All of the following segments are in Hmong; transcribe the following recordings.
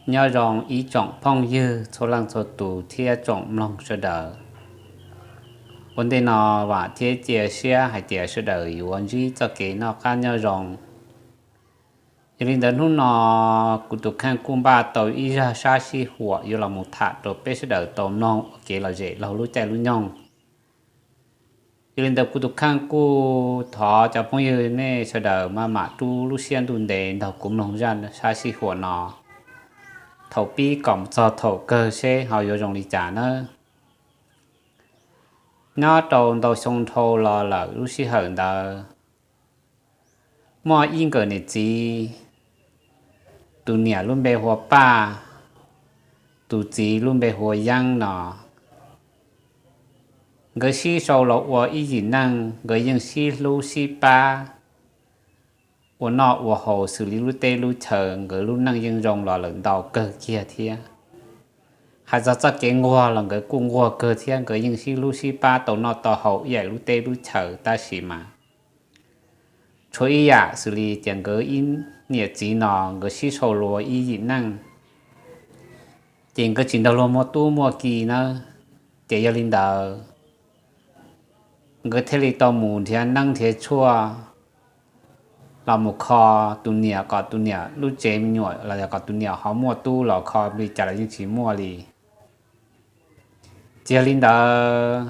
Nyob zoo ib tsoom phooj ywg txhua leej txhua tus thiab tsoom mloog sawv daws. Ua ntej no vam thiab cia siab hais tias sawv daws yuav ntsib txoj kev noj qab nyob zoo. Yog li ntawd hnub no kuv tus kheej kuj npaj tau ib zaj sab sij huam yuav los mus tham rau peb sawv daws tau mloog ua kev lom zem laug lub caij lub nyoog. Yog li ntawd kuv tus kheej kuj thov cov phooj ywg nej sawv daws maj mam rub lub siab ntuj ntev nrog kuv mloog zaj sab sij huam no thaum pib kom mus txog thaum kawg seb ho yuav zoo li cas nawb. Nyob rau ntau xyoo dhau los lawm lub sij hawm ntawd, muaj ib nkawm niam txiv, tus niam lub npe hu ua Paj, tus txiv lub npe hu ua Yeeb no. Nkawd sib sau los ua ib yim neej, nkawd yeej sib hlub sib pab ua noj ua haus xws li lub teb lub chaw, nkawd lub neej yeej zoo los lawm ntau kawg kiag thiab. Hais txog txoj kev nquag los nkawd kuj nquag kawg thiab, nkawd yeej sib hlub sib pab tau noj tau haus ib yam lub teb lub chaw tab sis mas tshuav ib yam xws li tias nkawd ib niam txiv no nkawd sib sau los ib yim neej, ces nkawd tsis nrog luag muaj tub muaj ki nawb. Ces yog li ntawd, nkawd thiaj li tau mus nrhiav neeb nrhiav tshuaj los mus kho tus niam kom tus niam lub tsev me nyuam los yog kom tus niam ho muaj tub los kho li cas los yeej tsis muaj li. Ces yog li ntawd,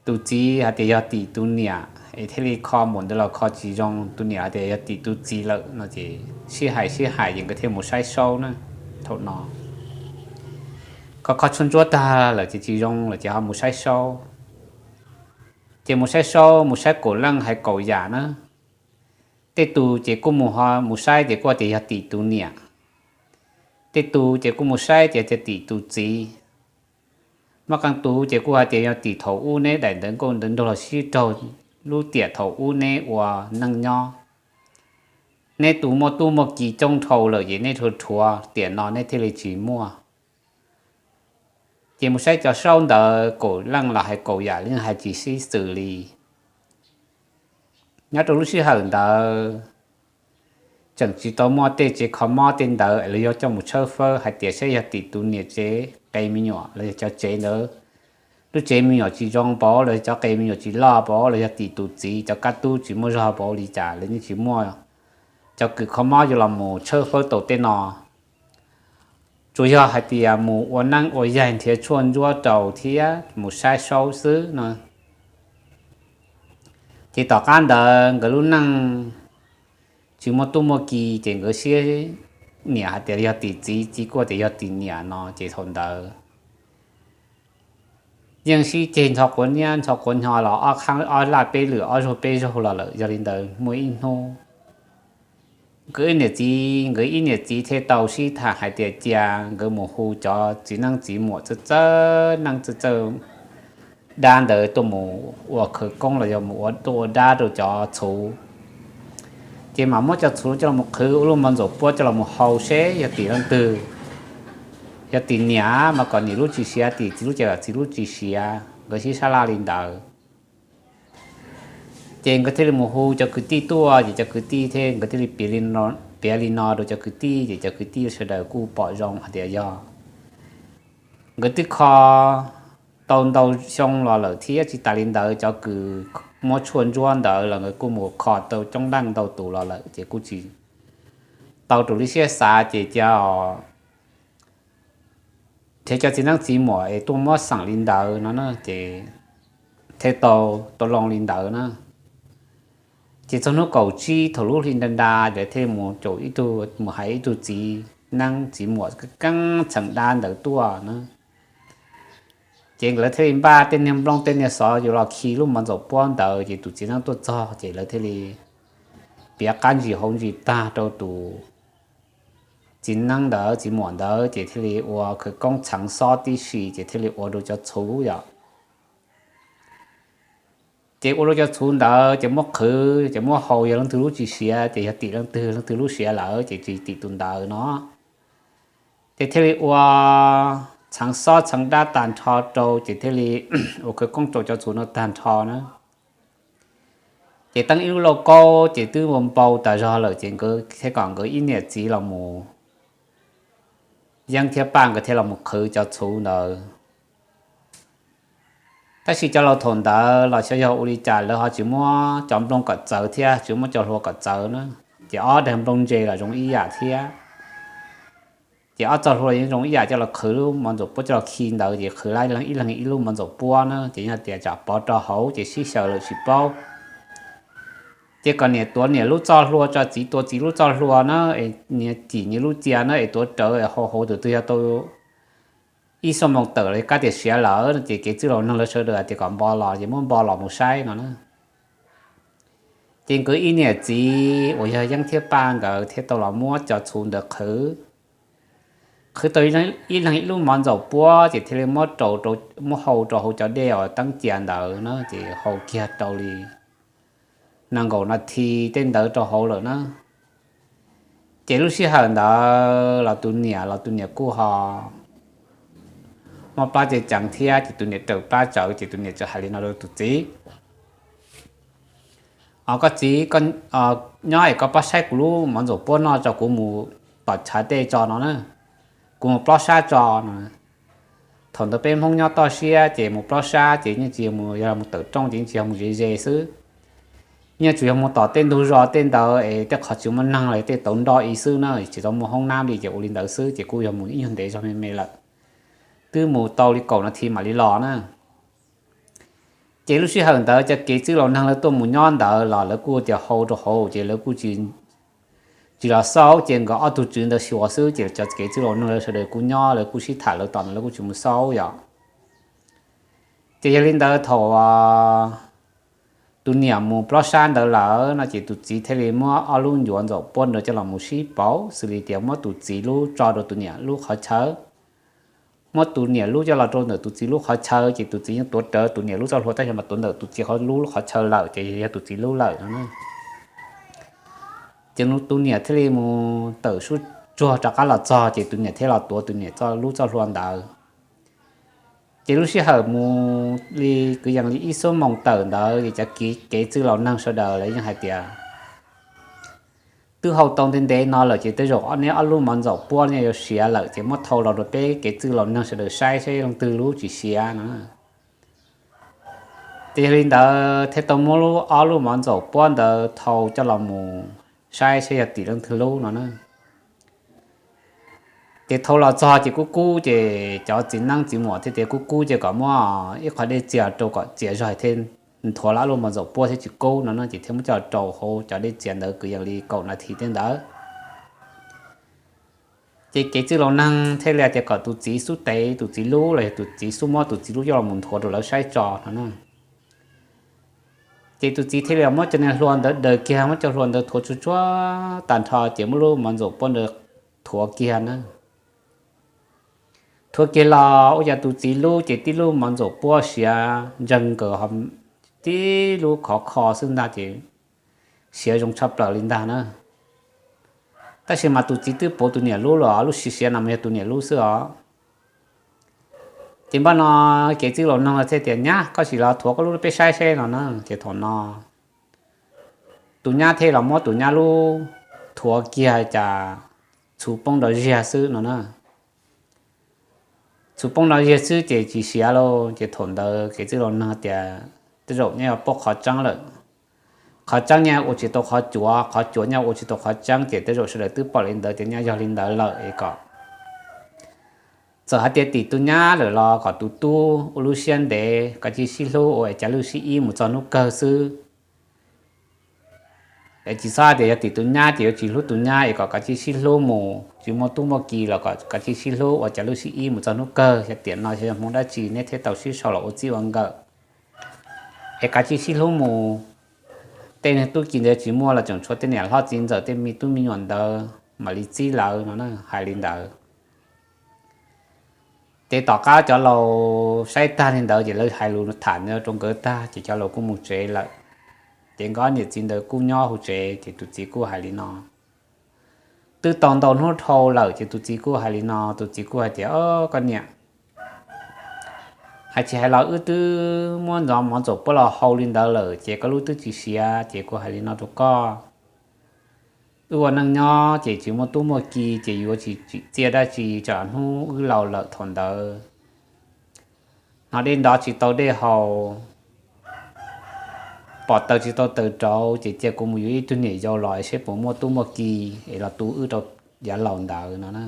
tus txiv hais tias yog tim tus niam es thiaj li kho npaum ntawd los kho tsis zoo, tus niam hais tias yog tim tus txiv lawm no ces sib hais sib hais ces nkawd thiaj mus saib saub na. Thaum no kho kho tshuaj ntsuab tag lawm ces tsis zoo lawm ces ho mus saib saub. Ces mus saib saub, mus saib kaum leej hais kaum yam na. Tej tus ces kuj mus ho mus saib ces kuj tias yog tim tus niam. Tej tus ces kuj mus saib tias tim tus txiv. Muaj qee tus ces kuj hais tias yog tim thaum ub neb daim ntawv nkauj ntawv nraug los sib raug lub tiam thaum ub neb ua neej nyob. Neb tus muaj tub muaj ki coob dhau lawm ces neb rhuav rhuav tiam no neb thiaj li tsis muaj. Ces mus saib cov saub ntawd kaum leej los hais kaum yam li hais tsis sib xws li. Nyob rau lub sij hawm ntawd tseem tsis tau muaj tej tsev kho mob tej ntawd es lawv yuav coj mus tshawb fawb hais tias saib yog tim tus niam tsev qe me nyuam los yog cov tsev ntawd lub tsev me nyuam tsis zoo npaum los yog cov qe me nyuam tsis loj npaum los yog tim tus txiv cov kab tub tsis muaj zog npaum li cas lawv yeej tsis muaj cov kws kho mob yuav los mus tshawb fawb tau tej no. Tsuas yog hais tias mus ua neeb ua yaig nrhiav tshuaj ntsuab rau thiab mus saib saub xwb no. Ces tom qab ntawd nkawd lub neej tsis muaj tub muaj ki ces nkawd siab niam hais tias yog tim txiv, txiv kuj tias yog tim niam no ces thaum ntawd yeej sib ceg ntxhov quav niab ntxhov quav nyo los ob qhaab ob laj peb lwm ob zaug peb zaug los lawm. Yog li ntawd muaj ib hnub nkawd ib niam txiv, nkawd ib niam txiv thiaj tau sib tham hais tias cia nkawd mus hu cov txiv neeb txiv muam txawj txawj neeb txawj txawj dab ntawd tuaj mus ua khawv koob los yog mus ua tuaj ua dab rau cov txhuv. Ces mam muab cov txhuv coj los qhwv ua lub mov ntxuam puab coj los mus hau seb yog tim leej twg. Yog tim niam mas kom niam lub tsis siav, tim txiv lub ces kom txiv lub tsis siav, nkawd sib sab laj li ntawd. Ces nkawd thiaj li mus hu cov kwv tij tuaj ces cov kwv tij thiaj nkawd thiaj li piav li no rau cov kwv tij ces cov kwv tij sawv daws kuj pom zoo hais tias yog nkawd twb kho tau ntau xyoo los lawm thiab tsis tas li ntawd cov kws muab tshuaj ntsuab ntawd los nkawd kuj mus kho tau coob leej ntau tus los lawm ces kuj tsis tau rau lub siab xav ces cia nrhiav cov txiv neeb txiv muam es tuaj muab xeem li ntawd no na ces thiaj tau tau loo li ntawd na. Ces txog hnub kaum tsib thaum lub hli nra nra lawv thiaj mus caum ib tug mus hais ib tug txiv neeb txiv muam keeb txheem dab ntawd tuaj na. Ces lawv thiaj li npaj tej niag nplooj tej niag xov yuav los khi lub mov ntxuam puab ntawd ces tus txiv neeb tuaj txog ces lawv thiaj li piav qab ntsis hauv ntsis tag rau tus txiv neeb ntawd txiv muam ntawd ces thiaj li ua khawv koob txheev xob tib si ces thiaj li ua rau cov txhuv yom. Ces ua rau cov txhuv ntawd ces muab qhwv ces muab hau yog leej twg lub tsis siav ces yog tim leej twg, leej twg lub siav lawm ces tsis tim tus ntawd no. Ces thiaj li ua txheev xob txheev dab tag nrho rau ces thiaj li ua khawv koob rau cov txhuv no tag nrho na. Ces teeb ib lub lauj kaub ces twb ua npau tas zog lawm ces nkawd thiaj kom nkawd ib niam txiv los mus Yeeb thiab Paj nkawd thiaj los mus qhwv cov txhuv ntawd. Tab sis cov laus thaum ntawd los xyov yog ua li cas lawv ho tsis muab cov nplooj kom txawv thiab tsis muab cov hlua kom txawv na, ces ob daim nplooj ntse los zoo ib yam thiab. Ces ob txoj hlua yeej zoo ib yam coj los qhwv lub mov ntxuam puab coj los khi ntawd ces qhwv ib leeg ib lub mov ntxuam puab na, ces yog tias tsam pov rau hauv ces sib xyaw lawm tsis paub. Ces kom niam tuav niam lub txoj hlua tso, txiv tuav txiv lub txoj hlua na, es niam cim nyias lub cia na, es tuav rawv hauv hauv tus twg yog tau ib xuab moos tawm li kab tias siav lawm no ces kev txwj laus neeg lawv sawv daws hais tias kom npo los ces muab npo los mus saib no na. Ces nkawd ib niam txiv uas yog Yeeb thiab Paj nkawd thiaj tau los muab cov txhuv ntawd qhwv. Qhwv tau ib leeg ib lub mov ntxuam puab ces thiaj li muab rau, muab hau rau hauv cov dej uas teeb cia ntawd na, ces hau kiag rau li nees nkaum nas this tej ntawd rau hauv lawm na. Ces lub sij hawm ntawd los tus niam los tus niam kuj ho mob plab ceev ceev thiab ces tus niam raws plab tsawv ces tus niam txawm hais li no rau tus txiv, Os koj txiv, nyob es koj pab saib kuv lub mov ntxuam puab noj tso, kuv mus tom chav tej tso no na, kuv mus plob sab tso no. Thaum ntawd peb Hmoob nyob toj siab ces mus plob sab ces yeej tsis yog mus, yog mus tawm rooj ces yeej tsis yog mus ze ze xwb. Yeej tsuas yog mus tom tej ntug zos tej ntawd es tej qhov tsis muaj neeg los tej tauv nroj ib xwb na, tsis tau muaj hoob nab li ces ua li ntawd xwb ces kuj yog mus ib nyuag ntev zog me me lawm, twb mus tau li kaum nas this mam li los na. Ces lub sij hawm ntawd cov kev txwj laus neeg lawv tuaj mus nyob ntawd los lawv kuj tias hau rau hauv ces lawv kuj tsis los xauj, ces nkawd ob tug tswv ntawd xyuas xwb ces cov kev txwj laus neeg lawv sawv daws kuj nyob lawv kuj sib tham lawv tom ntawd lawv kuj tsis mus xauj yom. Ces yog li ntawd thaum tus niam mus plob sab ntawd lawm no ces tus txiv thiaj li muab ob lub ncuav ntxuam puab ntawd coj los mus sib pauv xws li tias muab tus txiv lub tso rau tus niam lub qhov chaw, muab tus niam lub coj los rau ntawm tus txiv lub qhov chaw ces tus txiv yeej tuav rawv tus niam lub txoj hlua tab sis mas tuav ntawm tus txiv lub qhov chaw lawm ces yog tus txiv lub lawm no. Ces tus niam thiaj li mus tawm sub tsuag rov qab los txog ces tus niam thiaj los tuav tus niam lub txoj hlua ntawd. Ces lub sij hawm mus li kwv yees li ib xuab moos tawm ntawd es cov kev txwj laus neeg sawv daws lawv yeej hais tias twb hau tau ntev ntev no lawm ces tej zaum neb ob lub mov ntxuam puab no yuav siav lawm ces muab thau los rau peb kev txwj laus neeg sawv daws saib saib leej twg lub tsis siav no. Ces yog li ntawd thiaj tau muab lub ob lub mov ntxuam puab ntawd thau coj los mus saib saib yog tim leej twg lub no na. Ces thau los txog ces kub kub ces cov txiv neeb txiv muam thiaj tias kub kub ces kom muab ib qho dej txias rau kom txias zog thiaj nthuav lawm ob lub mov ntxuam puab thiab tsis kub no no ces thiaj muab coj rau hauv cov dej txias ntawd kwv yees li kaum nas this tej ntawd. Ces kev txwj laus neeg thiaj li tias kom tus txiv xub tev tus txiv lub los yog tus txiv xub muab tus txiv lub coj los mus nthuav rau lawv saib tso no na. Ces tus txiv thiaj li muab cov niag hlua ntawd daws kiag, muab cov hlua ntawd thuav tsuag tsuag tag nrho ces muab lub mov ntxuam puab ntawd thuav kiag na. Thuav kiag los ua cas tus txiv lub ces tib lub mov ntxuam puab siav ntseeg nkaws, tib lub khov kho xwb ntag ces siav zoo tshaj plaws li ntag na. Tab sis mas tus txiv twb pauv tus niam lub los lub siav siav no mas yog tus niam lub xwb os. Ces npaj no kev txwj laus neeg thiaj tias nyab koj sim los thuav koj lub peb saib seb no na. Ces thaum no tus nyab thiaj los muab tus nyab lub thuav kiag cas txhuv poob nrov ziag xwb no na. Txhuv poob nrov ziag xwb ces tsis siav lauj. Ces thaum ntawd kev txwj laus neeg tias tej zaum nyaj yog poob qhov tseeb lawm. Qhov tseeb nyaj ua tsis tau qhov cuav, qhov cuav nyaj ua tsis tau qhov tseeb ces tej zaum sawv daws twb pom li ntawd ces nyaj yog li ntawd lawm es kom txawm hais tias tim tus nyab lawm los kom tus tub ua lub siab ntev, kav tsij sib hlub ua es cav lwj sib ib mus txog hnub kawg xwb. Es tsis txhob hais tias yog tim tus nyab ces yuav tsis hlub tus nyab es kom kav tsij sib hlub mus, tsis muaj tub muaj ki los kom kav tsij sib hlub ua cav lwj sib ib mus txog hnub kawg. Xyov tiam no xyov yog hmo dab tsi neb thiaj tau sib sau los ua txij ua nkawm. Es kav tsij sib hlub mus, tej tub ki ntawd tsis muaj los tseem tshuav tej niam hlob txiv ntxawm tej me tub me nyuam ntawd mam li txib lawv no na, hais li ntawd. Ces tom qab cov laus saib tag li ntawd ces lawv hais lus tham rau nkawd tag ces cov laus kuj mus tsev lawm. Ces nkawd niam txiv ntawd kuj nyob hauv tsev ces tus txiv kuj hais li no, twb tau ntau hnub dhau lawm ces tus txiv kuj hais li no, tus txiv kuj hais tias, Koj niam, hais tsis hais los wb twb muab ntxov mov ntxuam puab los hau li ntawd lawm ces koj lub twb tsis siav ces kuv hais li no rau koj. wb ua neej nyob ces tsis muaj tub muaj ki ces yuav tsis tsim txiaj dab tsi, tsam hnub wb laus lawm thaum ntawd hnov dej nrov tsis tau dej haus, pom taws tsis tau taws rauv, ces cia kuv mus yuav ib tug niam yau los seb puas muaj tub muaj ki es los tu wb rau yav laus ntawd no na.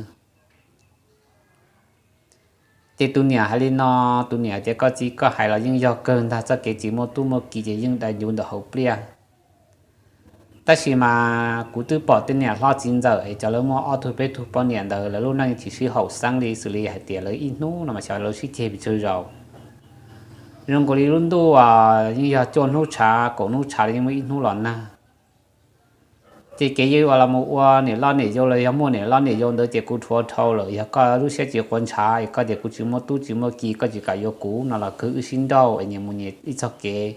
Ces tus niam hais li no, tus niam tias, Koj txiv, koj hais los yeej yog kawg ntag, txoj kev tsis muaj tub muaj ki ces yeej dai ncuv ntawm hauv pliaj. Tab sis mas kuv twb pom tej niam hlob txiv ntxawm es cov lawv muaj ob tug peb tug poj niam ntawd lawv lub neej tsis sib haum xeeb li, xws li hais tias lawv ib hnub no mas xyov lawv sib ceg pes tsawg zaus. Zoo nkaus li lub ntuj yeej yog cuaj hnub tshav kaum hnub tshav li yeej muaj ib hnub los nag. Ces kev yuav los mus ua niam loj niam yau los yog muaj niam loj niam yau ntawd ces kuv dhuav dhau lawm. Yog koj lub siab tsis quav ntshav es koj tias kuv tsis muaj tub tsis muaj ki, koj tsis kam yuav kuv no los kwv wb sib nrauj es nyias mus nyias ib txoj kev.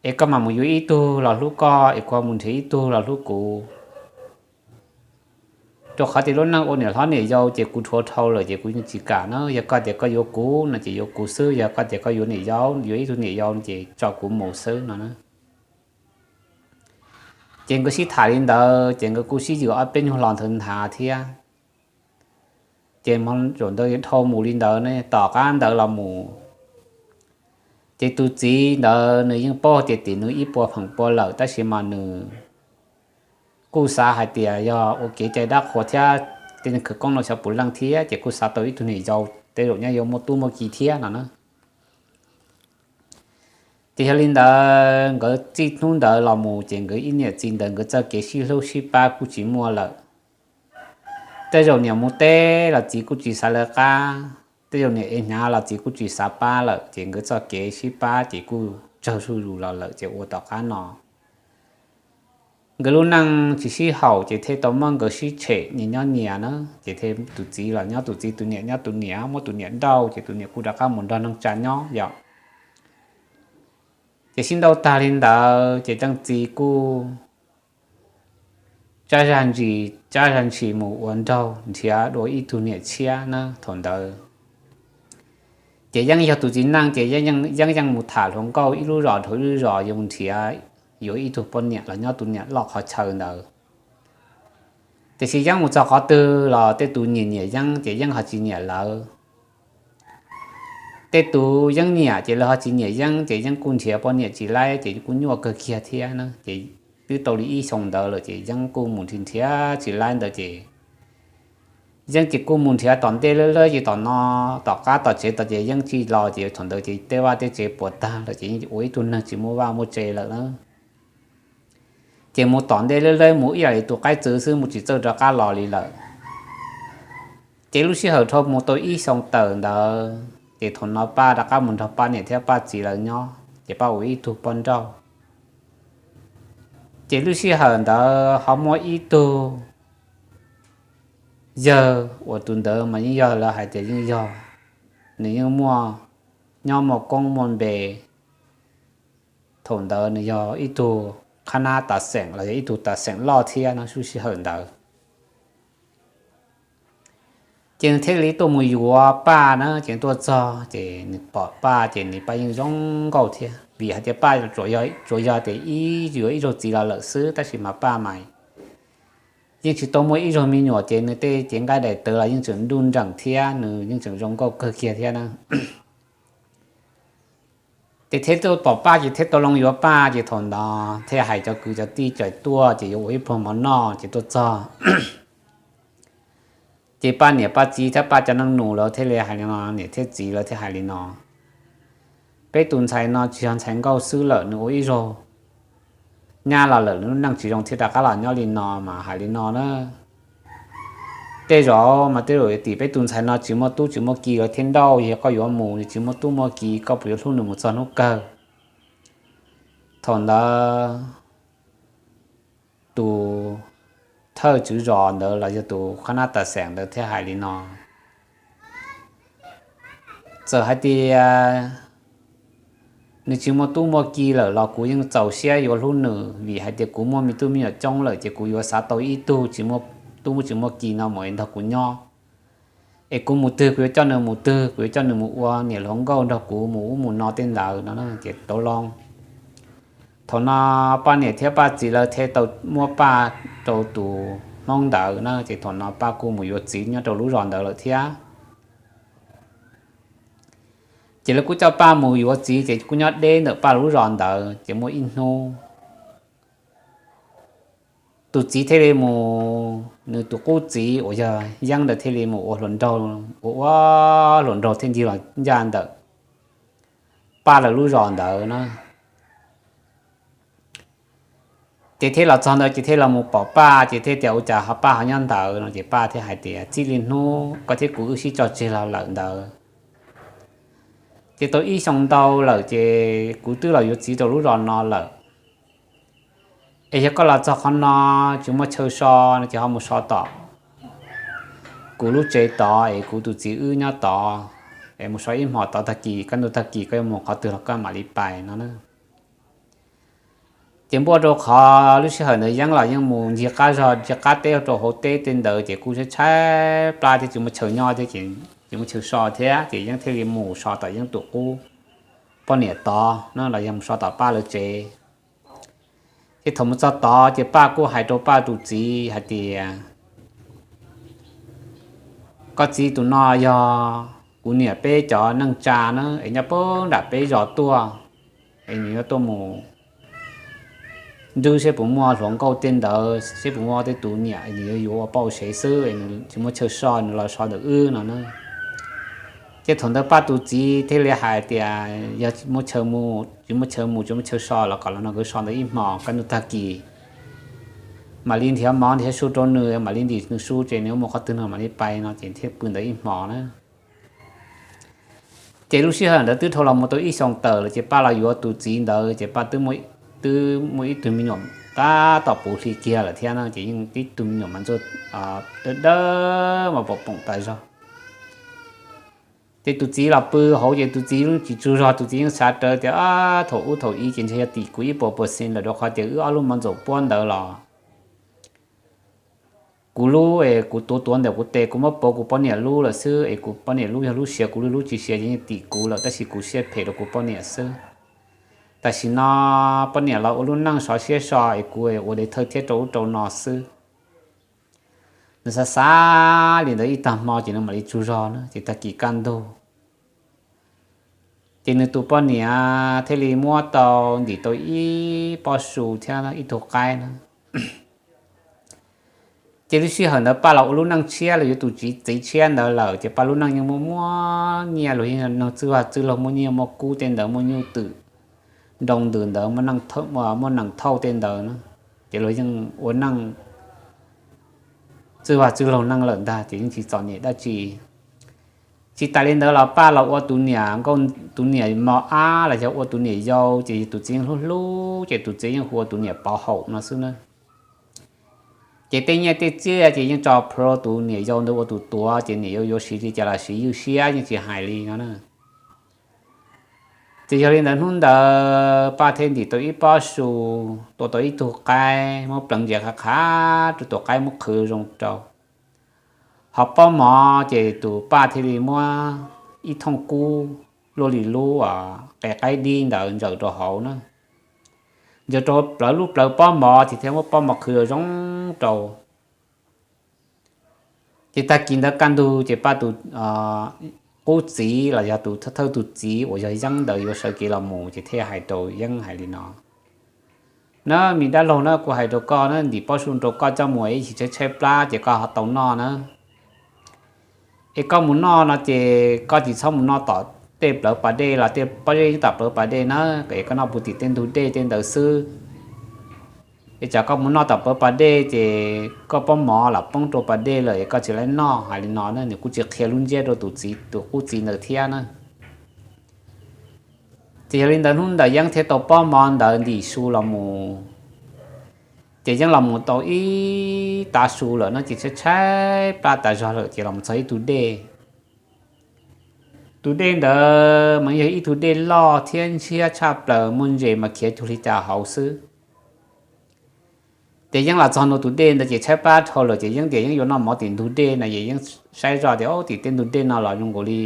Es koj mam mus yuav ib tug los hlub koj, es kuv mus nrhiav ib tug los hlub kuv. Rau qhov tias lub neej ua niam hlob niam yau ces kuv dhuav dhau lawm ces kuv yeej tsis kam na. Yog koj tias koj yuav kuv no ces yuav kuv xwb, yog koj tias koj yuav niam yau, yuav ib tug niam yau ces tso kuv mus xwb no na. Ces nkawd sib tham li ntawd ces nkawd kuj sib yws ob peb nyuag los nthawv nthav thiab. Ces hmo zaum ntawd dhau mus li ntawd ne, tom qab ntawd los mus, ces tus txiv ntawd nws yeej paub tias tim nws ib puas feem pua lawm, tab sis mas nws kuj xav hais tias yog ua kev cai dab qhuas thiab tej khawv koob no xyov puas leej thiab, ces kuj xav tau ib tug niam yau tej zaum nyob yuav muaj tub muaj ki thiab no na. Ces yog li ntawd nkawd txij hnub ntawd los mus ces nkawd ib niam txiv ntawd nkawd txoj kev sib hlub sib pab kuj tsis muaj lawm. Tej zaum niam mus teb los txiv kuj tsis xav lawv qab, tej zaum niam ev hnyav los txiv kuj tsis xav pab lawm, ces nkawd txoj kev sib pab ces kuj tsawg zuj zus los lawm, ces ua tom qab no nkawd lub neej tsis sib haum ces thiaj tau muab nkawd sib tshem nyias nyob nyias na. Ces thiaj tus txiv los nyob tus txiv, tus niam nyob tus niam, muab tus niam nrauj ces tus niam kuj rov qab mus nrog neej tsa nyob yom. Ces sib nrauj tag li ntawd ces leej txiv kuj tsab zag ntshis, tsab zag ntshis mus ua nraug nrhiav dua ib tug niam tshiab na thaum ntawd. Ces yeej yog tus txiv neej ces yeej yeej mus tham hluas nkauj ib lub zos dhau ib lub zos yuav nrhiav yuav ib tug poj niam los nyob tus niam loj qhov chaw ntawd. Tiam sis yeej mus txog qhov twg los tej tus nyiam nyiam yeej ces yeej ho tsis nyiam lawv. Tej tus yeej nyiam ces lawv ho tsis nyiam yeej, ces yeej kuj nrhiav poj niam tsis laib ces kuj nyuaj kawg kiag thiab na. Ces twb tau li ib xyoo ntawd lawm ces yeej kuj mus nrhiav nrhiav tsis laib ntawd ces yeej ces kuj mus nrhiav tom ntej lawb lawb ces tom no, tom qab tom tsev tod ces yeej tsis los, ces thaum ntawd ces tej vaj tej tsev puas tag lawm ces yeej ua ib tug neeg tsis muaj vaj muaj tsev lawm na. Ces mus tom ntej lawb lawb mus ib yam li tus qaib txwv xwb, mus tsis txawj rov qab los li lawm. Ces lub sij hawm dhau mus tau ib xyoo tawm ntawd ces thaum no Paj rov qab mus nrog Paj niam thiab Paj txiv lawv nyob, ces Paj ua ib tug poj nrauj. Ces lub sij hawm ntawd ho muaj ib tug yawg uas tus ntawd mas yeej yog lawv hais tias yeej yog, nws yeej muaj nyob muaj koob muaj npe. Thaum ntawd nws yog ib tug qhab nab tas xeem los yog ib tug tas xeem loj thiab no lub sij hawm ntawd. Ces nws thiaj li tuaj mus yuav Paj na, ces tuaj txog ces nws pom Paj ces nws Paj yeej zoo nkauj thiab, vim hais tias Paj tsuas yog tias ib yuav ib zaug txiv los lawm xwb, tab sis mas Paj mas yeej tsis tau muaj ib zaug me nyuam, ces nws tej cev nqaij daim tawv los yeej tseem nruj nreem thiab, nws yeej tseem zoo nkauj kawg kiag thiab na. Ces thiaj tuaj pom Paj ces thiaj tau loo yuav Paj, ces thaum ntawd thiaj hais cov kwv cov tij cais tuaj ces yuav ua ib pluag mov noj ces tuaj txog. Ces Paj niam Paj txiv thiab Paj cov neej nus lawv thiaj li hais li no, niam thiab txiv lawv thiaj hais li no, peb tus ntxhais no tsis yog ntxhais nkauj xwb lawm, nws ua ib zaug nyab los lawm nws lub neej tsis zoo thiaj rov qab los nyob li no mas hais li no na. Tej zaum mas tej zaum tim peb tus ntxhais no tsis muaj tub tsis muaj ki lawv thiaj nrauj, yog koj yuav mus nws tsis muaj tub muaj ki koj puas yuav hlub nws mus txog hnub kawg? Thaum ntawd tus thawj tswv zos ntawd los yog tus qhab nab tas xeem ntawd thiaj hais li no, txawm hais tias nws tsis muaj tub muaj ki lawm los kuv yeej txaus siab yuav hlub nws, vim hais tias kuv muaj me tub me nyuam coob lawm ces kuv yuav xav tau ib tug tsis muaj tub tsis muaj ki no mus es nrog kuv nyob, es kuv mus twg kuv yuav coj nws mus twg, kuv yuav coj nws mus ua niam hluas nkauj nrog kuv mus ub mus no tej ntawd no ces tau loo. Thaum no poj niam thiab poj txiv lawv thiaj tau muab Paj rau tus Hmoob ntawd na, ces thaum no Paj kuj mus yuav txiv nyob rau lub zos ntawd lawm thiab. Ces lawv kuj coj Paj mus yuav txiv ces kuj nyob deb ntawm Paj lub zos ntawd ces muaj ib hnub tus txiv thiaj li mus, nws tus qub txiv uas yog Yeeb ntawd thiaj li mus ua hluas nraug, ua ua hluas nraug thiaj ncig los ncaj ntawm Paj lawv lub zos ntawd na. Ces thiaj los txog ntawd ces thiaj los mus pom Paj ces thiaj tias ua cas ho Paj ho nyob ntawd no ces Paj thiaj hais tias txij li hnub koj thiab kuv wb sib tso tseg los lawm ntawd ces tau ib xyoo ntau lawm ces kuv twb los yuav txiv rau lub zos no lawm. Es yog koj los txog qhov no tsis muaj chaw so no ces ho mus so tom kuv lub tsev tod es kuv tus txiv wb nyob tod, es mus so ib hmos tod, tag kis kaj ntug tag kis koj yuav mus qhov twg los koj mam li pais no na. Ces npuaj rau qhov lub sij hawm ntawd Yeeb los yeej mus ncig qab zog ncig qab teb rau hauv teb tej ntawd ces kuj tshaib tshaib plab thiab tsis muaj chaw nyob thiab ces tsis muaj chaw so thiab ces Yeeb thiaj li mus so tom Yeeb tus qub poj niam tod na los yog mus so tom Paj lawv tsev. Ces thaum mus txog tod ces Paj kuj hais rau Paj tus txiv hais tias koj txiv, tus no yog kuv niam peb cov neej tsa na es nyob puag nram peb zos tuaj, es nws yuav tuaj mus nrwb seb puas muaj hluas nkauj tej ntawd, seb puas muaj tej tus niam, nws yuav yuav ua pauj sev xwb, nws tsis muaj chaw so, nws los so ntawm wb no na. Ces thaum ntawd Paj tus txiv thiaj li hais tias yog tsis muaj chaw mus, tsis muaj chaw mus, tsis muaj chaw so los kom los no nkawd so ntawd ib hmos, kaj ntug tag kis mam li nrhiav mov nrhiav su rau nws, mam li ntim nws su ces nws yuav mus qhov twg no mam li pais no ces thiaj pw ntawd ib hmos na. Ces lub sij hawm ntawd twb dhau los mus tau ib xyoos tawm lawm ces Paj los yuav tus txiv ntawd ces Paj twb muaj ib tug me nyuam tab tom puv hli kiag lawm thiab no ces yeej tib tug me nyuam mas ntxuaj dawb dawb mas pom poom tas zog. Ces tus txiv los pw hauv ces tus txiv yeej tsis tsaug zog, tus txiv yeej xav rawv tias thaum ub thaum i ces ntshe yog tim kuv ib puas puas xees lawm rau qhov tias wb ob lub mov ntxaum puab ntawd los kuv lub es kuv tuav tuav ntawm kuv tes, kuv muab pauv kuv poj niam lub lawm xwb es kuv poj niam lub yog lub siav, kuv lub lub tsis siav ces yeej tim kuv lawm, tab sis kuv siab phem rau kuv poj niam xwb. Tam sim no poj niam los ua lub neej sov siab so es kuv ua dev thawj thiab rau ub rau no xwb. Nws xav xav li ntawd ib tag hmo ces nws mam li tsaug zog na ces tag kis kaj ntug ces nws tus poj niam thiaj li muab tau ntim tau ib pob su thiab ib tug qaib na. Ces lub sij hawm ntawd Paj los ua lub neej tshiab los yuav tus txiv txiv tshiab ntawd lawm ces Paj lub neej yeej muaj muaj nyiaj, luag yeej nug txwj vaj txwj laug, muaj nyiaj muaj kub tej ntawd, muaj nyuj twm nroo ntws ntawd, muaj nees thauj tej ntawd na. Ces luag yeej ua neej txwj vaj txwj laug neej lawm ntag ces yeej tsis txom nyem dab tsi. Tsis tas li ntawd los Paj los ua tus niam nkauj, tus niam mos ab los yog ua tus niam yau ces tus txiv yeej hlub hlub ces tus txiv yeej hu ua tus niam pov haum no xwb na. Ces tej nyiaj tej txiaj ces yeej tso plhuav rau tus niam yau ntawd ua tus tuav ces niam yau yuav siv li cas los siv ywj siab yeej tsis hais li no na. Ces yog li ntawd hnub ntawd Paj thiaj ntim tau ib pob su, tua tau ib tug qaib, muab pleev ntsis qhav qhav rau tus qaib muab qhwv zoo rau. Ho pob mov ces tus Paj thiaj li muab ib thooj kub luaj li lub qe qaib dib ntawd ntsaws rau hauv na. Ntsaws rau plawv lub plawv pob mov ces thiaj muab pob mov qhwv zoo zoo rau. Ces tag kis ntawd kaj ntug ces Paj tus qub txiv los yog tus thawj tus txiv uas yog Yeeb ntawd yuav sawv kev los mus ces thiaj hais rau Yeeb hais li no, na me dab laug na, kuv hais rau koj na, ntim pob su rau koj coj mus ib chim tshaib tshaib plab ces koj ho tau noj na. Es koj mus noj no ces koj tsis txhob mus noj tom tej plawv pas dej los tej pob zeb tom plawv pas dej na, es koj noj puv tim tej ntug dej tej ntawd xwb. Es tsam koj mus noj tom plawv pas dej ces koj pob mov los poob rau pas dej lawm es koj tsis laib noj. Hais li no na, nws kuj tsis qhia lub ntsiab rau tus txiv, tus qub txiv ntawd thiab na. Ces yog li ntawd hnub ntawd Yeeb thiaj tau pob mov ntawd ntim su los mus. Ces Yeeb los mus tau ib tav su lawm no ces tshaib tshaib plab tas zog lawm ces los mus txog ib tug dej. Tus dej ntawd mas yog ib tug dej loj thiab ntshiab tshaj plaws, muaj ntses mas khiav cuag li cas hauv xwb. Ces Yeeb los txog ntua tus dej ntawd ces tshaib plab dhau lawm ces Yeeb tias Yeeb yuav noj mov tim ntug dej no es Yeeb saib zoj tias, Au, tim tej ntug dej no los zoo nkaus li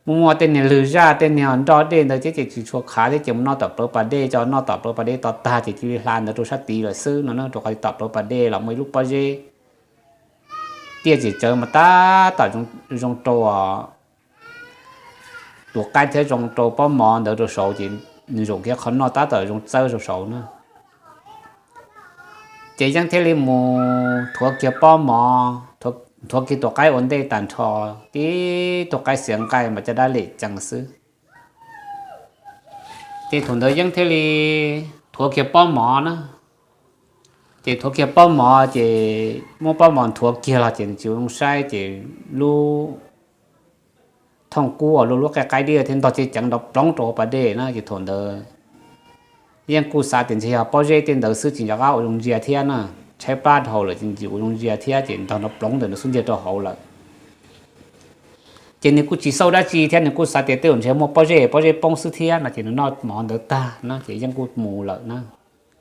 muaj muaj tej niag lwg zaj tej niag nroj dej ntawd thiab ces tsis tshua khav thiab ces mus noj tom plawv pas dej, tso noj tom plawv pas dej to tag ces cia li hla ntawd rau sab tid lawm xwb no na, rau qhov tom plawv pas dej los muaj ib lub pob zeb tiaj tsis tsawv mas tab tom zoo rau tus qaib thiab zoo rau pob mov ntawd rau saud ces nws zaum kiag qhov noj tab tom zoo txawb rau saud na. Ces Yeeb thiaj li mus thuav kiag pob mov, thuav kiag tus qaib ua ntej tag nrho, tib tug qaib xiav nqaij mas caj dab lem cees xwb. Ces thaum ntawd Yeeb thiaj li thuav kiag pob mov na. Ces thuav kiag pob mov ces muab pob mov nthuav kiag los ces nws tsis ua zoo saib ces lub thooj kub uas luaj lub qe qaib dib thiab ntog cev ceev nrov ploov rau hauv pas dej na. Ces thaum ntawd Yeeb kuj xav tias ntshe yog pob zeb tej ntawd xwb tsis nco qab ua zoo ntsia thiab na, tshaib plab dhau lawm ces tsis ua zoo ntsia thiab ces ntog nrov ploov ntawm nws xub ntiag rau hauv lawm. Ces nws kuj tsis xauj dab tsi thiab, nws kuj xav tias tej zaum ntshe muaj pob zeb, pob zeb poob xwb thiab no ces nws noj mov ntawd tag na ces Yeeb kuj mus lawm na.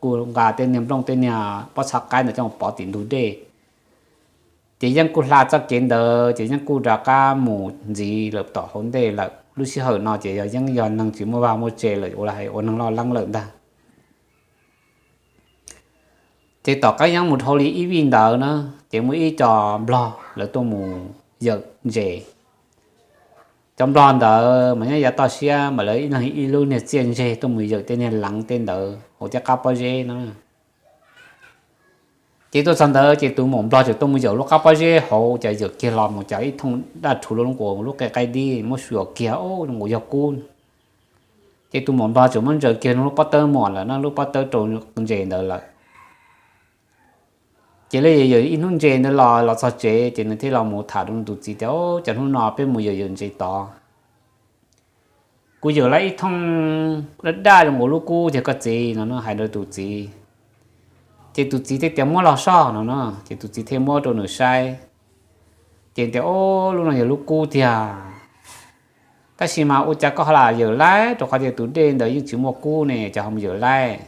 Kuj nqa tej niag nplooj tej niag pob txha qaib ntawd coj mus pov tim ntug dej. Ces Yeeb kuj hla txoj kev ntawd ces Yeeb kuj rov qab mus ntxiv lawm tom hauv ntej lawm. Lub sij hawm no ces yog Yeeb yog neeg tsis muaj vaj muaj tse lawm, ua li hais ua neeg loj leeb lawm ntag. Ces tom qab Yeeb mus dhau li ib vij ntawd na, ces muaj ib co nplog lawv tuaj mus yawm ntses. Cov nplog ntawd mas nyob yav toj siab mas lawv ib leeg ib lub niag txiaj ntseg tuaj mus yawm tej niag leev tej ntawd hauv tej qab pob zeb no. Ces tuaj txog ntawd ces tus maum nplog tseem tuaj mus yawm lub qab pob zeb hauv, ces yawm kiag los mus ces ib thooj daj rhuv lub nquas lub qe qaib dib muab xyuas kiag, o, nquas yog kub. Ces tus maum nplog tseem muab ntsaws kiag lub pob tawb muag lawm na, lub pob tawb rau ntses ntawd lawm. Ces lawv yawm yawm ib hnub ntses ntawd los los txog tsev ces nws thiaj los mus tham rau nws tus txiv tias, o, cas hnub no peb mus yawm yawm ntses tod, kuv yawm lawm ib thooj daj daj zoo nkaus lub kub tiag koj txiv no na, hais rau tus txiv. Ces tus txiv thiaj tias muab los soj no na, ces tus txiv thiaj muab rau nws saib. Ces tias, o, lub no yog lub kub tiag. Tab sis mas ua cas koj ho lam yawm laib, rau qhov tias tus dej ntawd yeej tsis muaj kub ne, cas ho mus yawm laib?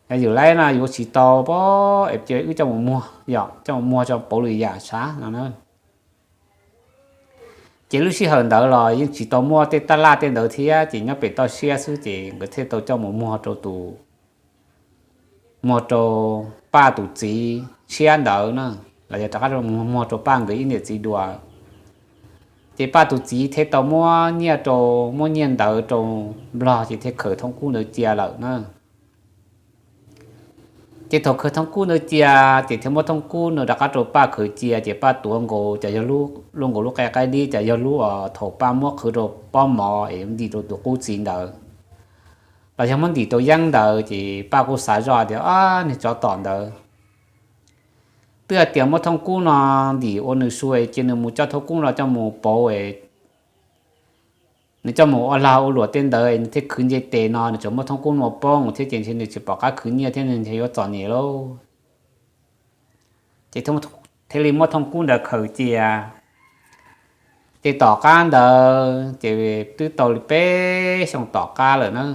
Yog yawm laib no yuav tsis tau pob es wb coj mus muag, yog coj mus muag tso pauv lwm yam sav no na. Ces lub sij hawm ntawd los yeej tsis tau muaj tej tab laj tej ntawd thiab, ces nyob pem toj siab xwb ces nkawd thiaj tau coj mus muag rau tus, muag rau Paj tus txiv tshiab ntawd na, los yog rov qab muag rau Paj nkawd ib niam txiv dua. Ces Paj tus txiv thiaj tau muab nyiaj rau, muab nyiaj ntawd rau nplog ces thiaj khaws thooj kub ntawd cia lawm na. Ces thaum khaws thooj kub ntawd cia, ces thiaj muab thooj kub ntawd rov qab rau Paj khaws cia, ces Paj tuav nkaus ces yog lub, luaj nkaus lub qe qaib dib ces yog lub thaum Paj muab qhwv rau pob mov es ntim rau tus qub txiv ntawd, los yog muab ntim rau Yeeb ntawd, ces Paj kuj xav zoj tias, o, niag tsov tom ntawd twb hais tias muab thooj kub no ntim ua nws su es cia nws mus coj thooj kub no coj mus pauv es nws coj mus ua lag ua luam tej ntawd nws thiaj khwv nce tes no, nws tseem muab thooj kub no poob thiab ces ntshe nws tsis pom qab khwv nyiaj thiab nws ntshe yuav txom nyem lauj. Ces thiaj li muab thooj kub ntawd khaws cia. Ces tom qab ntawd ces twb tau li peb xyoos tom qab lawm na.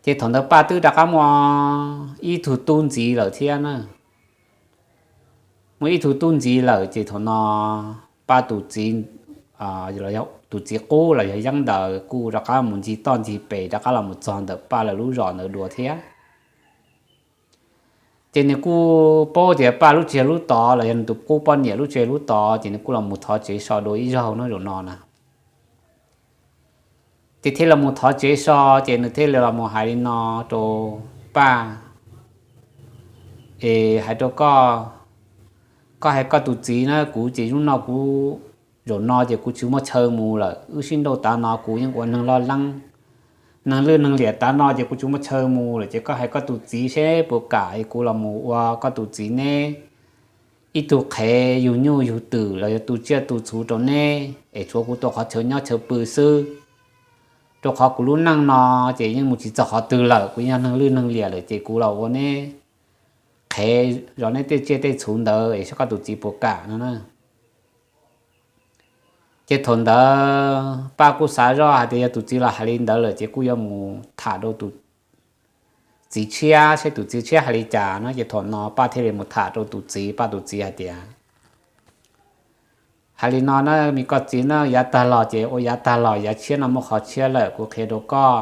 Ces thaum ntawd Paj twb rov qab muaj ib tug tub ntxiv lawm thiab na. Muaj ib tug tub ntxiv lawm ces thaum no Paj tus txiv, tus txiv qub los yog Yeeb ntawd kuj rov qab mus ncig toj ncig pem rov qab los mus txog ntawm Paj lawv lub zos ntawd dua thiab. Ces nws kuj paub tias Paj lub tsev yog lub tod los yog nws tus qub poj niam lub tsev yog lub tod, ces nws kuj los mus thov tsev so dua ib zaug no zaum no na. Ces thiaj los mus thov tsev so, ces nws thiaj li los mus hais li no rau Paj, es hais rau koj, koj hais koj tus txiv na, kuv ces hnub no kuv, zaum no ces kuv tsis muaj chaw mus lawm, wb sib nrauj tav no kuv yeej ua neeg loj leeb, neeg lwj neeg liam tav no ces kuv tsis muaj chaw mus lawm, ces koj hais koj tus txiv seb puas kam es kuv los mus ua koj tus txiv neb ib tug qhev yug nyuj yug twm los yog tu tsiaj tu txhuv rau neb es tshuav kuv tau qhov chaw nyob chaw pw xwb. Rau qhov kuv lub neej no ces yeej mus tsis txog qhov twg lawm, kuv yog neeg lwj neeg liam lawm ces kuv los ua neb qhev zov neb tej tsiaj tej txhuv ntawd es saib koj tus txiv puas kam no na. Ces thaum ntawd Paj kuj xav zoj hais tias yog tus txiv los hais li ntawd lawm ces kuj yuav mus tham rau tus txiv tshiab seb tus txiv tshiab hais li cas no. Ces thaum no Paj thiaj li mus tham rau tus txiv, Paj tus txiv hais tias, Hais li no na, me koj txiv na, yav tag los ces ua yav tag los, yav tshiab no muaj qhov tshiab lawm, kuv qhia rau koj.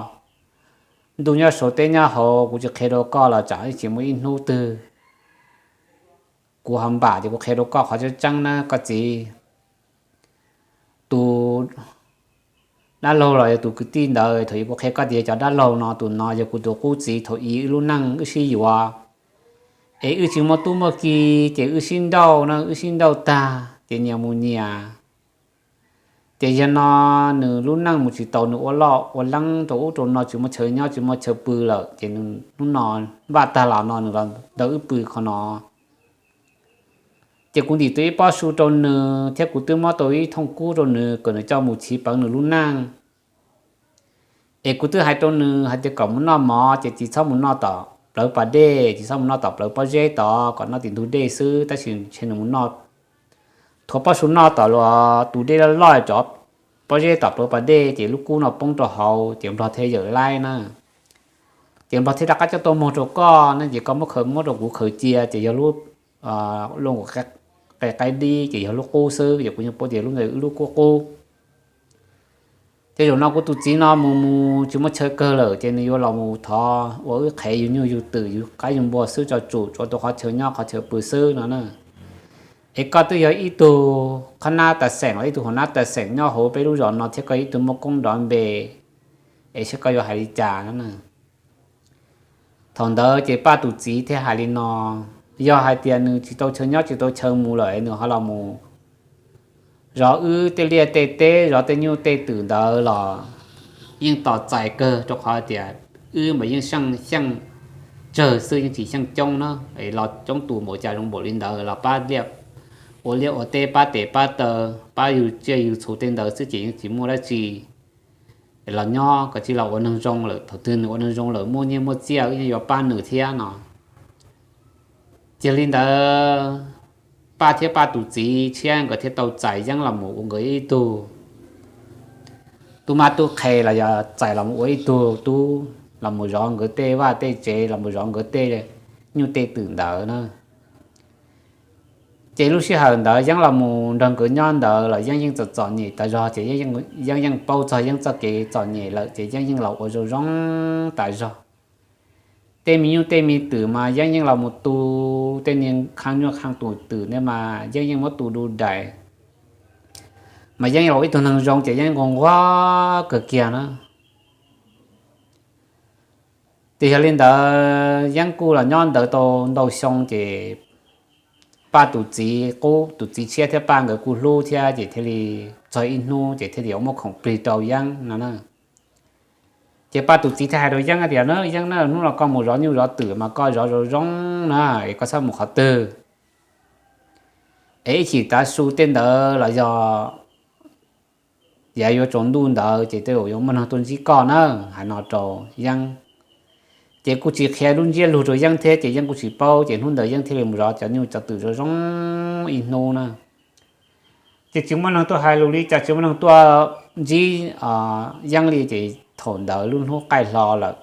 Ntuj nyob saum teb nyob hauv, kuv tsis qhia rau koj los tsam ib tsis muaj ib hnub twg kuv ho npam ces kuv qhia rau koj qhov tseeb tseeb na koj txiv. Tus dab laug los yog tus kwv tij ntawd thaum ub kuv qhia koj tias cov dab laug no, tus no yog kuv tus qub txiv thaum ub wb lub neej wb sib yuav. Es wb tsis muaj tub muaj ki, ces wb sib nrauj na, wb sib nrauj tag ces nyias mus nyias. Ces yog no nws lub neej mus tsis tau, nws ua loj ua leeb rau ub rau no tsis muaj chaw nyob tsis muaj chaw pw lawm, ces nws hnub no npaj tag los no nws los nrog wb pw qhov no. Ces kuv ntim tau ib pob su rau nws thiab kuv twb muab tau ib thooj kub rau nws kom nws coj mus chiv peev nws lub neej. Es kuv twb hais rau nws hais tias kom mus noj mov ces tsis txhob mus noj tom plawv pas dej, tsis txhob mus noj tom plawv pob zeb tod, kom noj tim ntug dej xwb, tab sis ntshe nws mus noj, thuav pob su noj tom tus dej loj loj rov pob zeb tom plawv pas dej ces lub kub no poob rau hauv ces nplog thiaj yawm laib na. Ces nplog thiaj rov qab coj tuaj muag rau koj ne, ces koj muab khaws, muab rau kuv khaws cia ces yog lub, lub qaib dib ces yog lub qub xwb, ces kuv yeej paub tias lub ntawd wb lub qub qub. Ces zaum no kuv tus txiv no mus mus tsis muaj chaw kawg lawm ces nws yuav los mus thov ua wb qhev yug nyuj yug twm yug qaib yug npua xwb tso tsum, tsuav tau qhov chaw nyob qhov chaw pw xwb no na. Es koj twb yog ib tug qhab nab tas xeem los ib tug hauv nab tas xeem nyob hauv peb lub zos no thiab koj ib tug muaj koob nrov npe, es saib koj yuav hais li cas no na. Thaum ntawd ces Paj tus txiv thiaj hais li no, yog hais tias nws tsis tau chaw nyob tsis tau chaw mus lawm es nws ho los mus zov wb tej liaj tej teb, zov tej nyuj tej twm ntawd los yeej tos txais kawg, rau qhov tias wb mas yeej xyeej tsawg xwb yeej tsis xyeej coob na. Los coob tus npaum cas zoo npaum li ntawd los pab liaj, ua liaj ua teb pab tes pab taw, pab yug tsiaj yug txhu tej ntawd xwb ces yeej tsis muaj dab tsi. Los nyob kom tsis los ua neeg zoo lawm, thaum twg nws ua neeg zoo lawm muaj nyiaj muaj txiaj wb yeej yuav pab nws thiab no. Ces li ntawd Paj thiab Paj tus txiv tshiab nkawd thiaj tau txais Yeeb los mus ua nkawd ib tug tub mab tub qhe los yog txais los mus ua ib tug tub los mus zov nkawd tej vaj tej tsev, los mus zov nkawd tej nyuj tej twm ntawd na. Ces lub sij hawm ntawd Yeeb los mus nrog nkawd nyob ntawd los Yeeb yeej txom txom nyem tas zog, ces Yeeb yeej paub txog Yeeb txoj kev txom nyem lawm ces Yeeb yeej los ua zoo zoo tas zog. Tej me nyuj tej me twm mas Yeeb yeej los mus tu, tej niag khaj nyuj khaj twm ntawd mas Yeeb yeej muab tu du dais. Mas Yeeb los ua ib tug neeg zoo ces Yeeb nquag nquag kawg kiag na. Ces yog li ntawd Yeeb kuj los nyob ntawd tau ntau xyoo ces Paj tus txiv qub, tus txiv tshiab thiab Paj nkawd kuj hlub thiab ces thiaj li txog ib hnub ces thiaj li muab khoom plig rau Yeeb no na. Ces Paj tus txiv thiaj hais rau Yeeb tias, Yeeb na, hnub no koj mus zov nyuj zov twm mas koj zov zoo zoo na, es koj txhob mus qhov twg, es ib chim tav su tej ntawd los yog yav yuav tsaus ntuj ntawd ces tej zaum yuav muaj neeg tuaj ntsib koj na. Hais no rau Yeeb, ces kuj tsis qhia lub ntsiab lus rau Yeeb thiab ces Yeeb kuj tsis paub, ces hnub ntawd Yeeb thiaj li mus zov cov nyuj cov twm zoo zoo ib hnub na. Ces tsis muaj neeg tuaj hais lus li cas, tsis muaj neeg tuaj ntsib Yeeb li, ces thaum ntawd lub hnub qaij hlo lawm.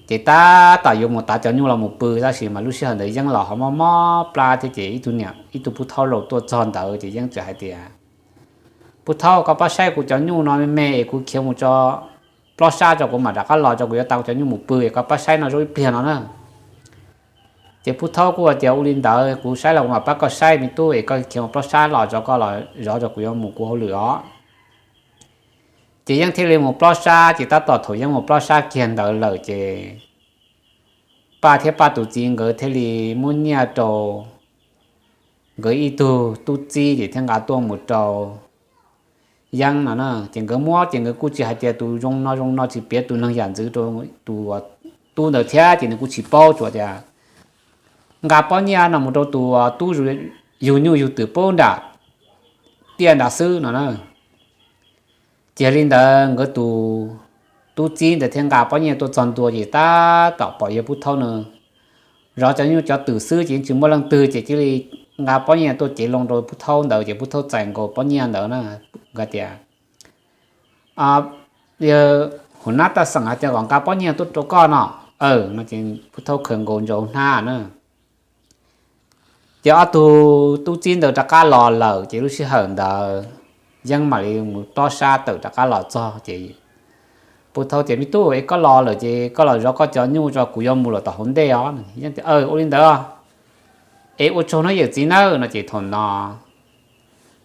Ces tab tom yuav mus tav cov nyuj los mus pw, tab sis mas lub sij hawm ntawd Yeeb los ho mob mob plab thiab ces ib tug niam ib tug pub thaub laus tuaj txog ntawd ces Yeeb txawm hais tias, Pub thaub, koj pab saib kuv cov nyuj no me me es kuv khiav mus tso plob sab tso kuv mam rov qab los tso, kuv yuav tav kuv cov nyuj mus pw es koj pab saib no zoo ib pliag no na. Ces pub thaub kuj tias, Ua li ntawd kuv saib los kuv mam pab koj saib me tub, es koj khiav mus plob sab los tso, koj los zov tso kuv yuav mus kuv hauj lwm os. Ces Yeeb thiaj li mus plob sab, ces tab tom thaum Yeeb mus plob sab kiag ntawd lawm ces Paj thiab Paj tus txiv nkawd thiaj li muab nyiaj rau nkawd ib tug tub txib ces thiaj nqa tuaj mus rau Yeeb no na. Ces nkawd muab ces nkawd kuj tsis hais tias tus zoo no zoo no, tsis piav tus neeg yam ntxwv rau tus tub ntawd thiab ces nws kuj tsis paub, tsuas tias nqa pob nyiaj no mus rau tus tub yug nyuj yug twm pub nram tiaj nrad xwb no na. Ces li ntawd nkawd tus tub txib ntawd thiaj nqa pob nyiaj tuaj txog ntua ces tab tom pom yawg Pub Thaub nws zov cov nyuj cov twm xwb ces yeej tsis muaj leej twg, ces cia li nqa pob nyiaj tuaj cev loo rau Pub Thaub ntawd ces Pub Thaub txais nkaus pob nyiaj ntawd na, nkawd tias, Yawg hauv nab taj xeem hais tias kom nqa pob nyiaj tuaj rau koj no. Aw no ces Pub Thaub khaws nkaus ntsaus hnab na. Ces ob tug tub txib ntawd rov qab los lawm ces lub sij hawm ntawd Yeeb mam li mus plob sab tawm rov qab los txog ces Pub Thaub tias, Me tub, es koj los lawm ces koj los zov koj cov nyuj tso, kuv yuav mus lawm tom hauv ntej os. Yeeb tias, Ua li ntawd, es ua tsaug nawb yawm txiv nawb no ces thaum no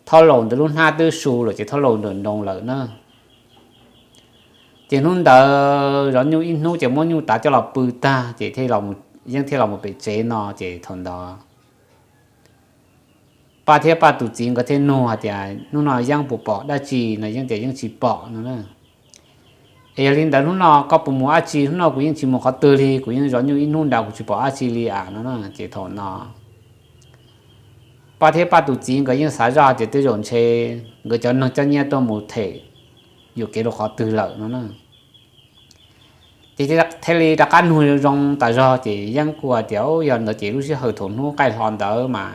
Thaub Laus ntawd lub hnab twb su lawm ces Thaub Laus nrawm nroos lawm na. Ces hnub ntawd zov nyuj ib hnub ces muab nyuj tav coj los pw tag ces Yeeb thiaj los mus pem tsev no ces thaum ntawd Paj thiab Paj tus txiv nkawd thiaj nug hais tias, Hnub no Yeeb puas pom dab tsi no? Yeeb tias, Yeeb tsis pom no. Es yog li ntawd hnub no koj puas mus dab tsi? Hnub no kuv yeej tsis mus qhov twg li, kuv yeej zov nyuj ib hnub nrad kuv tsis pom dab tsi li as no. Ces thaum no Paj thiab Paj tus txiv nkawd yeej xav zoj tias tej zaum ntshe nkawd cov neeg coj nyiaj tuaj mus them yuam kev rau qhov twg lawm no. Ces thiaj li rov qab nug zoo tas zog ces Yeeb kuj hais tias, Yog ntawd ces lub sij hawm thaum hnub qaij hlo ntawd mas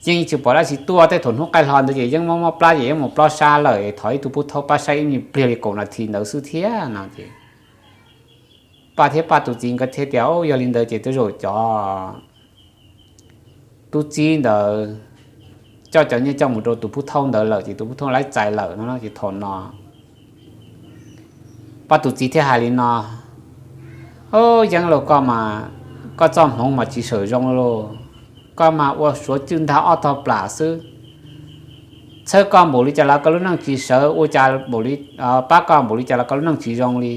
yeej tsis pom dab tsi tuaj, tej thaum hnub qaij hlo ntawd ces Yeeb mob mob plab ces Yeeb mus plob sab lawm, thov ib tug Pub Thaub pab saib ib me pliag li kaum nas this ntawd xwb thiab no ces Paj thiab Paj tus txiv nkawd thiaj tias, Yog li ntawd ces tej zaum cov tub txib ntawd coj cov nyiaj coj mus rau tus Pub Thaub ntawd lawm ces tus Pub Thaub laib txais lawm no ces thaum no Paj tus txiv thiaj hais li no, Yeeb lauj, koj mas koj txoj hmoov mas tsis sawm zoo lauj, koj mas ua suav cwj ntag ob tog plam xwb. Txhawb koj npaum li cas los koj lub neej tsis sawv, ua cas pab koj npaum li cas los koj lub neej tsis zoo li.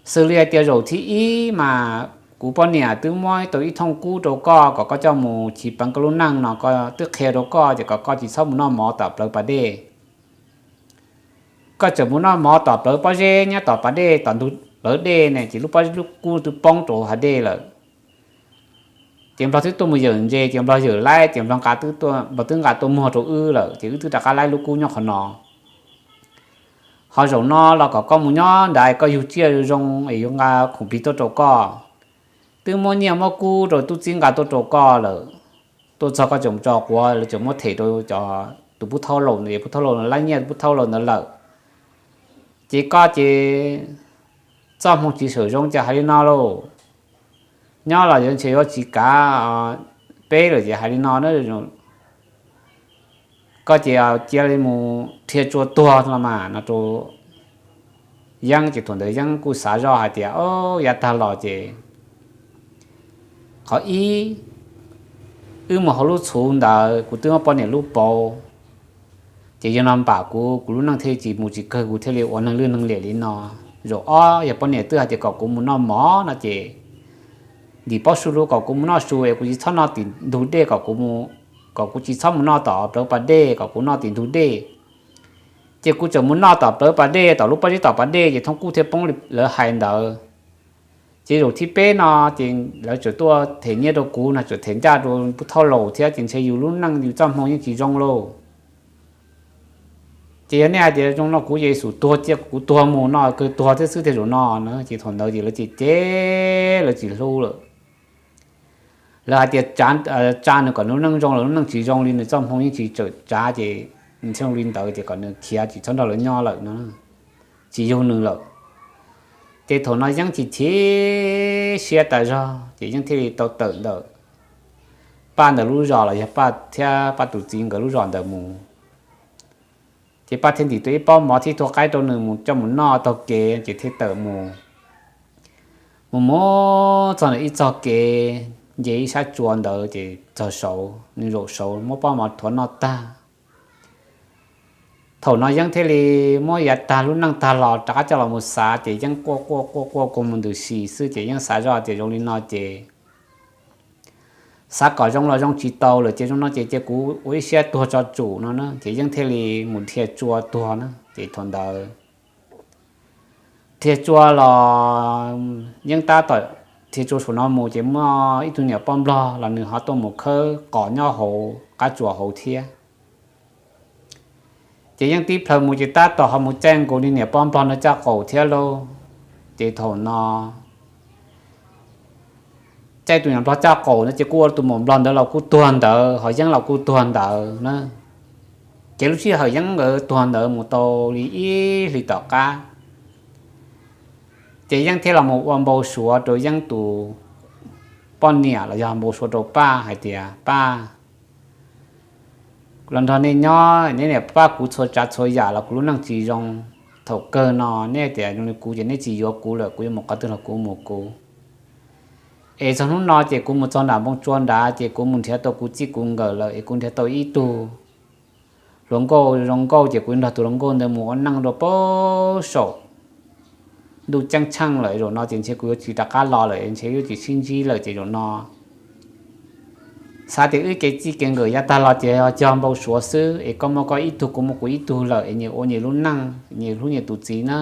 Xws li hais tias zaum thib ib mas kuv poj niam twb muab tau ib thooj kub rau koj kom koj coj mus chiv peev koj lub neej no, koj twb qhia rau koj ces kom koj tsis txhob mus noj mov tom plawv pas dej. Koj tseem mus noj mov tom plawv pob zeb nyob tom pas dej, tom ntug plawv dej ne ces lub pob, lub kub twb poob rau hav dej lawm. Ces Nplog twb tuaj mus yawm ntses ces Nplog yawm laib ces Nplog nqa, Nplog twb nqa tuaj muag rau wb lawm ces wb twb rov qab laib lub kub nyob qhov no. Ho zaum no los kom koj mus nyob nrad koj yug tsiaj zoo es yuav nqa khoom plig tuaj rau koj. Twb muab nyiaj muab kub rau tub txib nqa tuaj rau koj lawm, tuaj txog koj tseem tso quav lawv tseem muab them rau cov, tus Pub Thaub Laus ntawd, Pub Thaub Laus laib nyiaj Pub Thaub Laus ntawd lawm. Ces koj ces txoj hmoo tsis sawm zoo ces hais li no lauj, nyob los yuav ntshe yuav tsis kav peb lawm ces hais li no na, koj ces cia li mus dhia tsua tuag los mas no rau Yeeb ces thaum ntawd Yeeb kuj xav zoj hais tias, O, yav tag los ces qhov ib, wb mus hauv lub txhuv ntawd kuv twb muab poj niam lub pauv, ces yog no npam kuv, kuv lub neej thiaj tsis mus tsis kawg, kuv thiaj li ua neeg lwj neeg liam li no. Zaum ob yog poj niam twb hais tias kom kuv mus noj mov no ces ntim pob su rau kom kuv mus noj su es kuv tsis txhob noj tim ntug dej, kom kuv tsis txhob mus noj tom plawv pas dej, kom kuv noj tim ntug dej. Ces kuv tseem mus noj tom plawv pas dej, tom lub pob zeb tom pas dej ces thooj kub thiaj poob li lawv hais ntawd. Ces zaum thib peb no ces lawv tseem tuaj them nyiaj rau kuv no, tseem them ncaj rau Pub Thaub Laus thiab ces ntshe yus lub neej yus txoj hmoo yeej tsis zoo lauj. Ces yog nej hais tias zoo no kuv ces xum tuag cia kuv tuag mus no, kawg tuag thiab xwb thiaj zaum no na. Ces thaum ntawd ces lawv cem cem, lawv tsis hlub lawm. Lawv hais tias tsa nws kom nws lub neej zoo los lub neej tsis zoo li, nws txoj hmoo yeej tsis txawm tsav ces nws thiaj li ntawd ces kom nws khiav tsis txhob nrog lawv nyob lawm no, tsis yug nws lawm. Ces thaum no Yeeb chim chim siab tas zog ces Yeeb thiaj li tau tawm ntawm Paj ntawd lub zos los yog Paj thiab Paj tus txiv nkawd lub zos ntawd mus. Ces Paj thiaj ntim tau ib pob mov thiab tua qaib rau nws mus coj mus noj taug kev ces thiaj tawm mus. Mus mus txog ntawm ib txog kev, nce ib sab tsua ntawd ces txog saud, nws zaum saud muab pob mov thuav noj tag. Thaum no Yeeb thiaj li muab yav tag lub neej tag los rov qab coj los mus xav ces Yeeb quaj quaj quaj quaj kua mus ntws si xwb ces Yeeb xav zoj tias zoo li no ces xav kom zoo los zoo tsis tau lawm ces zoo no ces cia kuv ua ib siab tuag tso tsum no na ces Yeeb thiaj li mus dhia tsua tuag na. Ces thaum ntawd dhia tsua los Yeeb tab tom dhia tsua saum no mus ces muaj ib tug niam poj nplog los nws ho tuaj mus khawb qos nyob hauv qab tsuas hauv thiab. Ces Yeeb tib plhaw mus ces tab tom ho mus caij nkaus niag niam poj nplog no caj qaum thiab lauj. Ces thaum no caij tus niam nplog caj qaum no ces kuj ua tus muam nplog ntawd los kuj tuag ntawd, ho Yeeb los kuj tuag ntawd na. Ces lub sij hawm Yeeb nkawd tuag ntawd mus tau li ib hlis tom qab, ces Yeeb thiaj los mus ua npau suav rau Yeeb tus poj niam los yog npau suav rau Paj hais tias, Paj, los nrog nej nyob, neb niam pab kuv txhua tsav txhua yam los kuv lub neej tsis zoo. Thaum kawg no neb tias zoo li kuv ces neb tsis yuav kuv lawm, kuv yuav mus qhov twg los kuv mus kuv. Es txog hnub no ces kuv mus txog nram npoo tsua nrad ces kuv mus nrhiav tau kuv txij kuv nkawm lawm es kuv nrhiav tau ib tug hluas nkauj zoo nkauj ces kuv nrog tus hluas nkauj ntawd mus ua neej rau pem saum ntuj ceeb tsheej lawm. Zaum no ces ntshe kuv yuav tsis rov qab los lawm, ntshe yuav tsis sib ntsib lawm ces zaum no xav tias wb kev txij kev nkawm yav tag los ces yog cog npau suav xwb es koj muaj koj ib tug, kuv muaj kuv ib tug lawm es nyias ua nyias lub neej, nyias hlub nyias tus txiv na.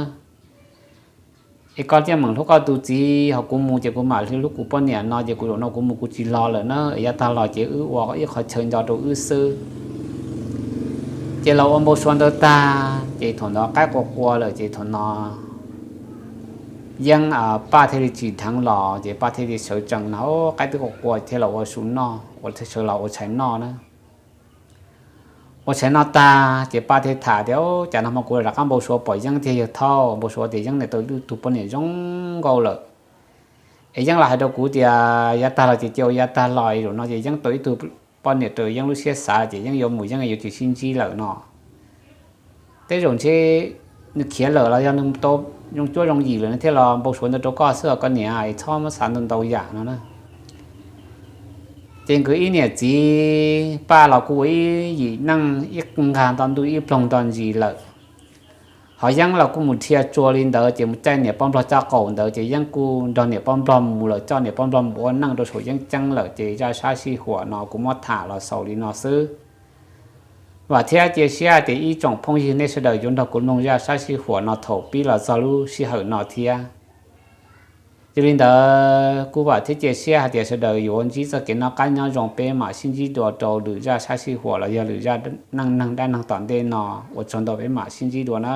Es koj thiaj meem hlub koj tus txiv, ho kuv mus ces kuv mam li hlub kuv poj niam no ces kuv zaum no kuv mus kuv tsis los lawm na, es yav tag los ces wb ua ib qhov chaw nco rau wb xwb. Ces los ua npau suav ntawd tag ces thaum ntawd qaib qua qua lawm ces thaum no Yeeb, Paj thiaj li tsis dheev los ces Paj thiaj li sawv tsees no, qaib twb qua qua thiaj los ua su noj, ua sawv los ua tshais noj na. Ua tshais noj tag ces Paj thiaj tham tias, Cas no hmo kuv los rov qab npau suav pom Yeeb thiab yawg Thauj, npau suav tias Yeeb niam tau ib tug poj niam zoo nkauj lawm. Es Yeeb los hais rau kuv tias yav tag los ces cia ua yav tag los, zaum no ces Yeeb tau ib tug poj niam raws Yeeb lub siab xav ces Yeeb yuav mus Yeeb yuav tsis sib ntsib lawm no. Tej zaum ntshe nws khiav lawm los yog nws tau zoo cuab zoo yim lawm nws thiaj los npau suav ntawd rau koj xwb os koj niam, es txhob muab xav ntau ntau yam no na. Ces nkawd ib niam txiv Paj los kuj ua ib yim neej ib nqag nto ntuj ib ploog nto ntsis lawm. Ho Yeeb los kuj mus dhia tsua li ntawd ces mus caij niam poj nplog caj qaum ntawd ces Yeeb kuj nrog niam poj nplog mus lawm, coj niam poj nplog mus ua neej rau saum Yeeb ceeb lawm ces zaj sab sij huam no kuv muab tham los xaus li no xwb. Vam thiab cia siab hais tias ib tsoom phooj ywg nej sawv daws yuav nrog kuv mloog zaj sab sij huam no thaum pib los txog lub sij hawm no thiab. Yog li ntawd kuv vam thiab cia siab hais tias sawv daws yuav ntsib txoj kev noj qab nyob zoo, peb mam sib ntsib dua rau lwm zaj sab sij huam los yog lwm zaj neej neeg dab neeg tom ntej no. Ua tsaug ntau, peb mam sib ntsib dua na.